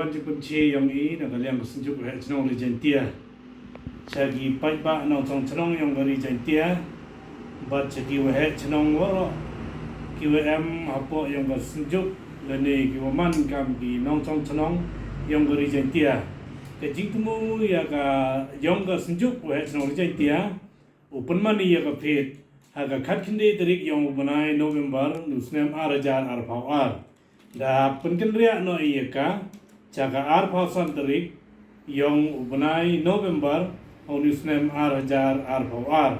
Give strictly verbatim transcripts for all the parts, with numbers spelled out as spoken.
Ban jingpynche yong i na ka liang ka Synjuk Waheh Chnong Ri Jaintia. Sha ki paidbah nongchong chnong yong ka Ri Jaintia bad sha ki waheh chnong waroh ki wa em hapoh yong ka Synjuk lane ki wa man kam ki nongchong chnong yong ka Ri Jaintia. Ka jingthmu ya ka yong ka Synjuk Waheh Chnong Ri Jaintia u pynman i ya ka phet ha ka khatkhynde tarik yong u bnai November u snem ar hajar arphaw ar. Da pynkynriah noh i ya ka cha ka arphaw san tarik yong u bnai November u snem ar hajar arphaw ar.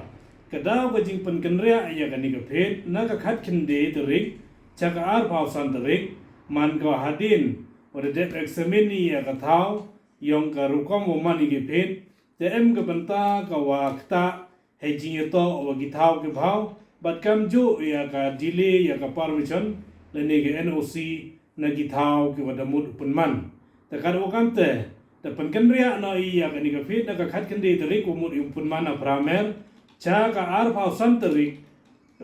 Ka daw ka jingpynkynriah ya kani ka phet na ka khatkhynde tarik cha ka arphaw san tarik man ka hadien wa da dep eksamin i ya ka thaw yong ka rukom wa man i ki phet. Te em ka bynta ka wa ktah hei jingyatoh wa ki thaw ki bhaw bad kamjuh ya ka delay ya ka permission lane ka N O C na ki thaw ki wa da mut u pynman. Te kat wa kamte da pynkynriah noh i ya kani ka phet na ka khatkhynde tarik wa mut u pynman ha Phramer cha ka arphaw san tarik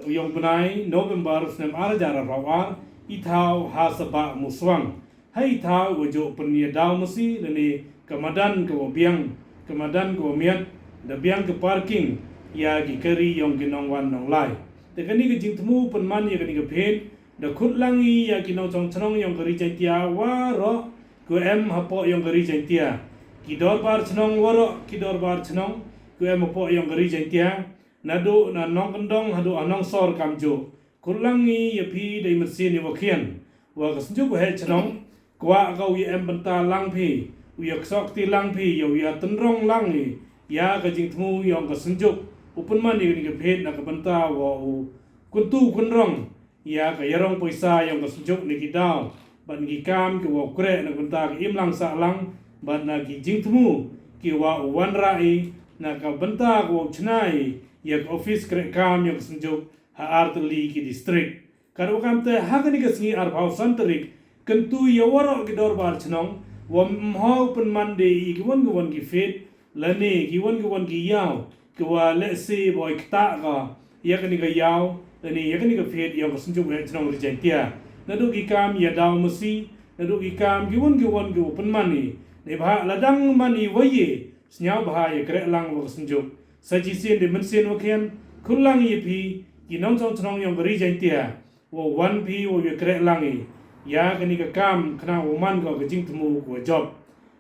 yong bnai November snem ar hajar arphaw ar i thaw ha Sabah Muswang. Hei thaw wa juh pynyadaw masi lane ka madan ka wa biang, ka madan ka wa miat da biang ka parking ya ki kari yong ki nongwan nonglai. Te kani ka jingthmu pynman ya kani ka phet da khut lang i ya ki nongchong chnong yong ka Ri Jaintia waroh ki wa em hapoh yong ka Ri Jaintia. Ki dorbar chnong waroh ki dorbar chnong ki wa em hapoh yong ka Ri Jaintia. Naduh na nongkyndong haduh ha nongsor kamjuh. Khut lang i ya phi dei mynsiem i wa khian wa ka Synjuk Waheh Chnong kwah ka u ya em bynta lang phi, u ya ksoh kti lang phi, ya u ya tynrong lang i ya ka jingthmu yong ka Synjuk u pynman i kani ka phet na ka bynta wa u kyntu kynrong ya ka yarong poisa yong ka Synjuk na ki daw bad na ki kam ki wa u kreh na ka bynta ka imlang sahlang bad na ki jingthmu ki wa u wanrah i na ka bynta ka wa u chna i ya ka office kreh kam yong ka Synjuk ha artylli ki district. Kat wa kamte ha kani ka sngi arphaw san tarik kyntu ya waroh ki dorbar chnong wa mhaw pynman de i ki wan ki wan ki phet lane ki wan ki wan ki yaw ki wa lehse boi ktah ka ya kani ka yaw lane ya kani ka phet yong ka Synjuk Waheh Chnong Ri Jaintia. Naduh ki kam ya daw masi, naduh ki kam ki wan ki wan ki wa pynman i. Neibhah la dang man i wa ye sniaw bha ya kreh lang wa ka Synjuk. Sa chisien dei mynsiem wa khian khut lang ya phi ki nongchong chnong yong ka Ri Jaintia wa wan phi wa ya kreh lang i ya kani ka kam khnang wa man ka ka jingthmu ka wa jop.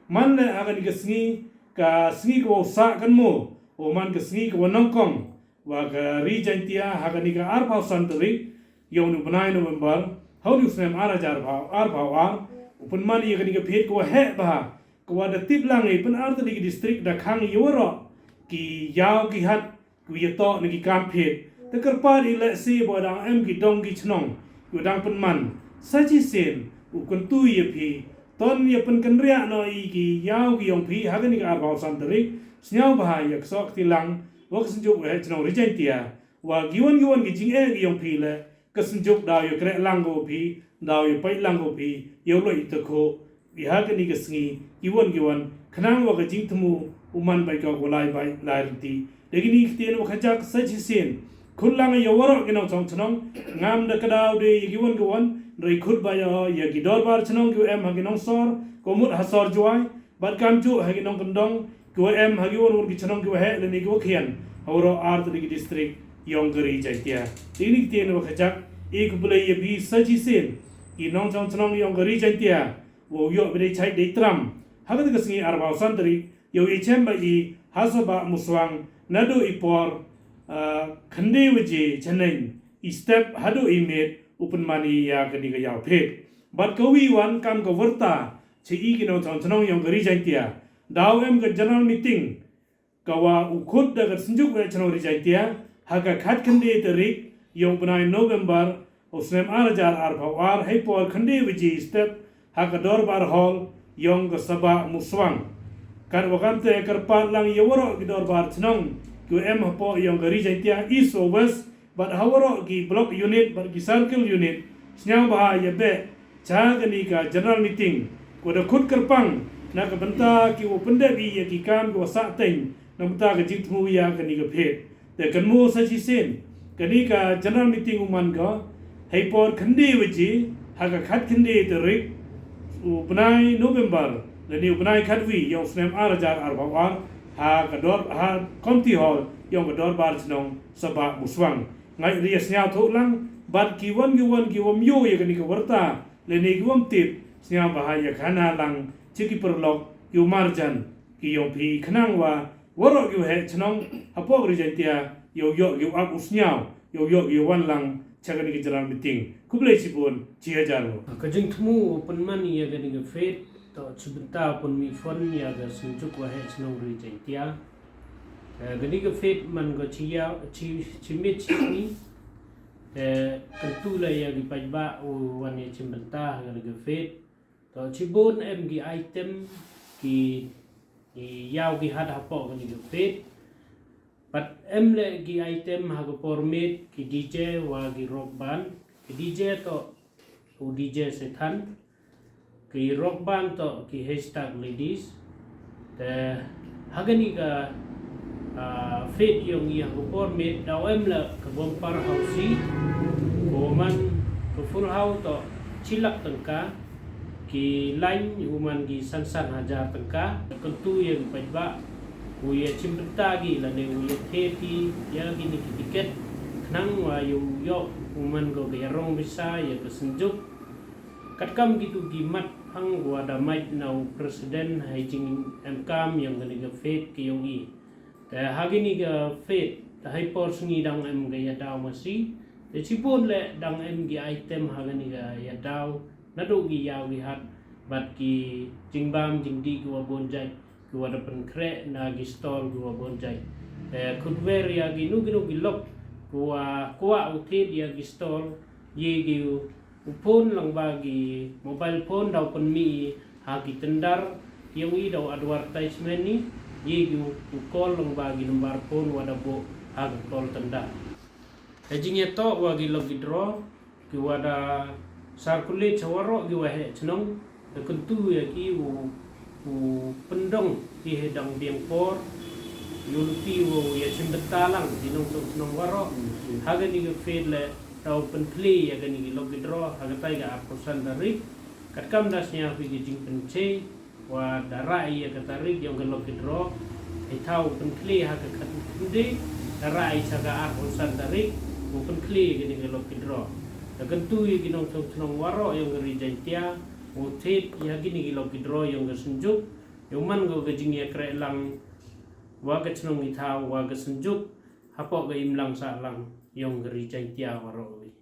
Man le ha kani ka sngi, ka sngi ka wa u sah kynmaw wa man ka sngi ka wa nongkong wa ka Ri Jaintia ha kani ka arphaw san tarik yong u bnai November ha u snem ar hajar arphaw ar u pynman i ya kani ka phet ka wa heh bha ka wa da tip lang i pyn artylli ki district da khang i ya waroh ki yaw ki hat ki wa yatoh na ki kam phet. Te kyrpad i lehse boi dang em ki dong ki chnong ki wa dang pynman. Sa chisien u kyntu ya phi ton ya pynkynriah noh i ki yaw ki yong phi ha kani ka arphaw san tarik. Sniaw bha ya ksoh kti lang wa ka Synjuk Waheh Chnong Ri Jaintia wa ki wan ki wan ki jingeh ki yong phi le ka Synjuk daw ya kreh lang ka wa phi, daw ya pait lang ka wa phi ya u loi i takhu i ha kani ka sngi ki wan ki wan khnang wa ka jingthmu u man bait ka wa lai bait lai rynti. Da kini ki ktien wa khajak sa chisien khut lang ya waroh ki nongchong chnong. Ngam da ka daw de ya ki wan ki wan, rei khut ba ya ya ki dorbar chnong ki wa em ha ki nongsor ka wa mut ha sor Jwai bad kamjuh ha ki nongkyndong ki wa em ha ki wan wan ki chnong ki wa heh lane ki wa khian ha waroh artylli ki district yong ka Ri Jaintia. Ini ki ktien wa khajak i khublei ya phi sa chisien ki nongchong chnong yong ka Ri Jaintia wa u yoh ba dei chait dei tram ha kata ka sngi arphaw san tarik ya u ya chem ba i ha Sabah Muswang naduh i por khynde waje chaneng i step haduh i miet u pynman i ya kani ka yaw phet. Bad ka wi wan kam ka wyrta cha i ki nongchong chnong yong ka Ri Jaintia. Daw em ka general meeting ka wa u khut da ka Synjuk Waheh Chnong Ri Jaintia ha ka khatkhynde tarik yong u bnai November u snem ar hajar arphaw ar hei por khynde waje step ha ka dorbar hall yong ka Sabah Muswang. Kat wa kamte kyrpad lang ya waroh ki dorbar chnong ki wa em hapoh yong ka Ri Jaintia East wa West bad ha waroh ki block unit bad ki circle unit sniaw bha ya beh cha kani ka general meeting ka wa da khut kyrpang na ka bynta ki wa pyndep i ya ki kam ki wa sah teng na ka bynta ka jingthmu ya kani ka phet. Te kynmaw sa chisien kani ka general meeting u man ka hei por khynde waje ha ka khatkhynde tarik U bnai November lane u bnai khatwi ïa u snem ar hajar arphew ar, ha ka dor ha Community Hall ïa ka Dorbar Chnong Sabah Muswang. Nga ïa sngewthuh lang bad ki wan ki wan ki wam ïoh ïa kane ka warta lane ki wam tip, sngewbha ïa khana lang sha ki paralok, ïa u marjan ki ïong phi khnang wa waroh ïa u heh chnong hapoh ri Jaintia ïa u ïoh ïa u ap u sñiaw, ïa u ïoh ïa u wan lang cha kani ka general meeting. Khublei chibun, chi hajar nguh. Ka jingthmu u pynman ïa kani ka fete, to chi bynta pynmih fund ïa ka Synjuk Waheh Chnong ri Jaintia. Eh, kani ka fete man ko chi ïa, chi, chi miet chi sngi. Eh, kyntu la ïa ki paidbah u wan ïa chi bynta ha kani ka fete. To chibun em ki item ki, ki ïaw ki hat hapoh kani ka fete. Pat em le ki item ha ka por miet ki D J wa ki rock band. Ki D J to u D J Sethan. Ki rock band to ki Hashtag Ladies. Te ha kani ka, ah, fete ïong i ha ka por miet daw em le ka bumper housie. Ko man ka full house to chi lak tyngka. Ki line u man ki san san hajar tyngka. Kyntu ïa ki paidbah u ïa chim bynta ki lane u ïa thied ki ïa kini ki tiket. Khnang wa ïa u ïoh u man ko ka ïarung pisa ïa ka Synjuk. Katkam kitu ki mat phang wa da mad na u president ha i jingemkam ïong kani ka fete ki ïong i. Te ha kini ka fete te ha i por sngi dang em ka ïadaw masi. Te chibun le dang em ki item ha kani ka ïadaw. Naduh ki ïaw ki hat bad ki jingbam jingdih ki wa bun jait ki wa da pynkhreh na ki stall ki wa bun jait. Te khutwer ïa kino kino ki lok ki wa kwah u thied ïa ki stall ïa ki u phone lang ba ki mobile phone daw pynmih ha ki tyndar ïong i daw advertisement ni ïa ki u call lang ba ki number phone wa da buh ha ki call tyndar. Ka jingïatoh wa ki lucky draw ki wa da circulate cha waroh ki waheh chnong. Da kyntu ïa ki u, u pyndong ki ha dang biang por. Ïa u luti u ïa chim bynta lang ki nongshong chnong waroh. Ha kani ka fete le daw pynplie ïa kani ki lucky draw ha katai ka arphew san tarik. Katkam da sñiaw phi ki jingpynche wa da rah ïa ka tarik ïong ka lucky draw. Hei thaw pynplie ha ka khatkhynde da rah ïa cha ka arphew san tarik u pynplie ïa kani ka lucky draw. Da kyntu ïa ki nongshong chnong waroh ïong ka ri Jaintia u thied ïa kini ki lucky draw ïong ka Synjuk. Ïa u man ko ka jingïakreh lang wa ka chnong i thaw wa ka Synjuk hapoh ka imlang sahlang ïong ka ri Jaintia waroh wi.